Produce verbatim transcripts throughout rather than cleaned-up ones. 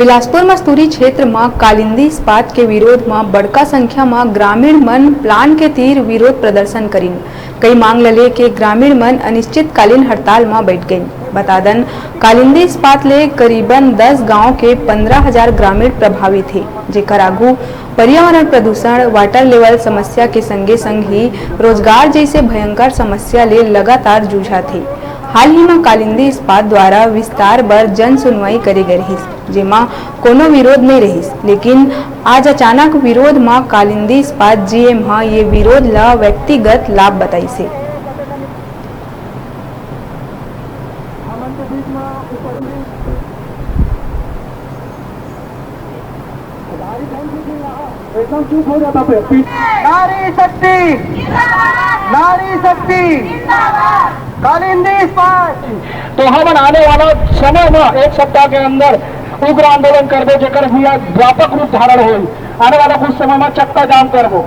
बिलासपुर मस्तूरी क्षेत्र म कालिंदी इस्पात के विरोध म बड़का संख्या म ग्रामीण मन प्लांट के तीर विरोध प्रदर्शन करिन। कई मांग ल लेके ग्रामीण मन अनिश्चितकालीन हड़ताल म बैठ गइन। बता दन, कालिंदी इस्पात ले करीबन दस गांव के पंद्रह हजार ग्रामीण प्रभावित हे, जेकर आगू पर्यावरण प्रदूषण, वाटर लेवल समस्या के संगे संग ही रोजगार जैसे भयंकर समस्या ले लगातार जूझत हे। हाल ही म कालिंदी इस्पात द्वारा विस्तार बर जन सुनवाई करे गए रहिस, जेमा कोनो विरोध नइ रहिस, लेकिन आज अचानक विरोध म कालिंदी इस्पात जीएम ह ये विरोध ल व्यक्तिगत लाभ बताइस हे। एकदम चुप हो जाता पे। नारी शक्ति, नारी शक्ति, कालिंदी इस्पात। तो हमन आने वाला समय में एक सप्ताह के अंदर उग्र आंदोलन करबो, जेकर भी आज व्यापक रूप धारण होई। आने वाला कुछ समय में चक्का जाम करबो।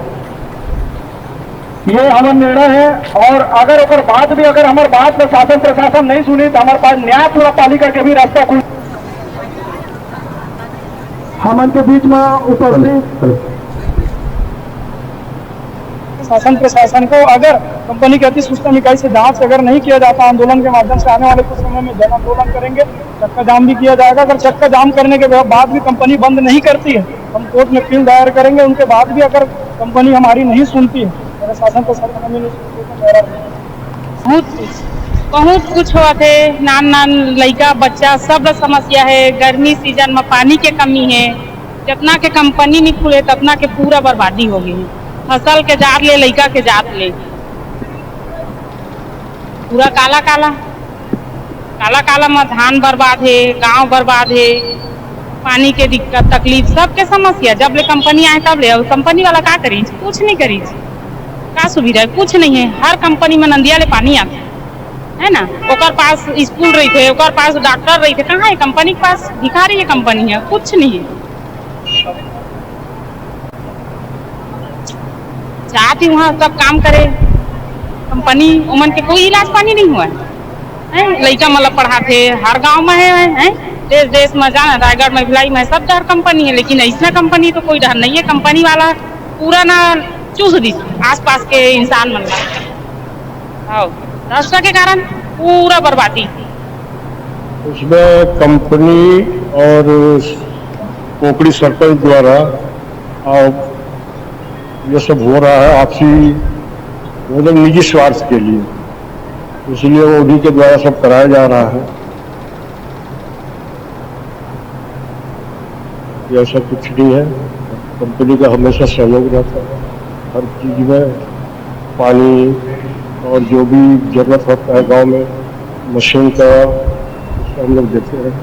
ये हमर निर्णय है। और अगर ओकर बाद भी अगर हमर बात पर शासन प्रशासन नहीं सुनी, तो हमर पास न्यायपुरा पालिका के भी रास्ता खुल। हमन के बीच में उपस्थित शासन प्रशासन को अगर कंपनी की अति सूक्ष्म इकाई से जांच अगर नहीं किया जाता, आंदोलन के माध्यम से आने वाले कुछ समय में जन आंदोलन करेंगे, चक्का जाम भी किया जाएगा। अगर चक्का जाम करने के बाद भी कंपनी बंद नहीं करती है, हम कोर्ट में अपील दायर करेंगे। उनके बाद भी अगर कंपनी हमारी नहीं सुनती है, अगर शासन प्रशासन हमें नहीं सुनती है, तो मेरा बहुत कुछ, बहुत कुछ होवत हे। नान नान लइका बच्चा सब ला समस्या हे। गर्मी सीजन में पानी के कमी हे। जतना के कंपनी नहीं खुले, ततना के पूरा बर्बादी हो गई हे। फसल के जात ले, लइका के जात ले, पूरा काला काला, काला काला में धान बर्बाद हे, गांव बर्बाद हे। पानी के दिक्कत, तकलीफ, सबके समस्या। जब ले कंपनी आए, तब ले। अब कंपनी वाला का करी? कुछ नहीं करी। का सुविधा है? कुछ नहीं है। हर कंपनी में नंदिया ले पानी आथे, है ना? ओकर पास स्कूल रहिथे, ओकर पास डॉक्टर रहिथे। कहाँ है कंपनी के पास? भिखारी है कंपनी है, कुछ नहीं है। जात ही वहाँ सब काम करे कंपनी, ओमन के कोई इलाज पानी नहीं हुआ है। हैं? लइका मन ला पढ़ाथे, हर गांव में है, हैं? देश देश में जाना, रायगढ़ में, भिलाई में, सब डहर कंपनी है, लेकिन ऐसना कंपनी तो कोई डहर नहीं है। कंपनी वाला पूरा ना चूस दिस आसपास के इंसान मन ला। हाँ, रास्ता के कारण पूरा बर्बादी। उसमें कंपनी और कोकड़ी सरपंच द्वारा, आ, ये सब हो रहा है आपसी, मतलब, निजी स्वार्थ के लिए, इसलिए वो उन्हीं के द्वारा सब कराया जा रहा है। ये ऐसा कुछ नहीं है। कंपनी का हमेशा सहयोग रहता है हर चीज़ में, पानी और जो भी ज़रूरत होता है गांव में, मशीन का, उसको हम लोग देते हैं।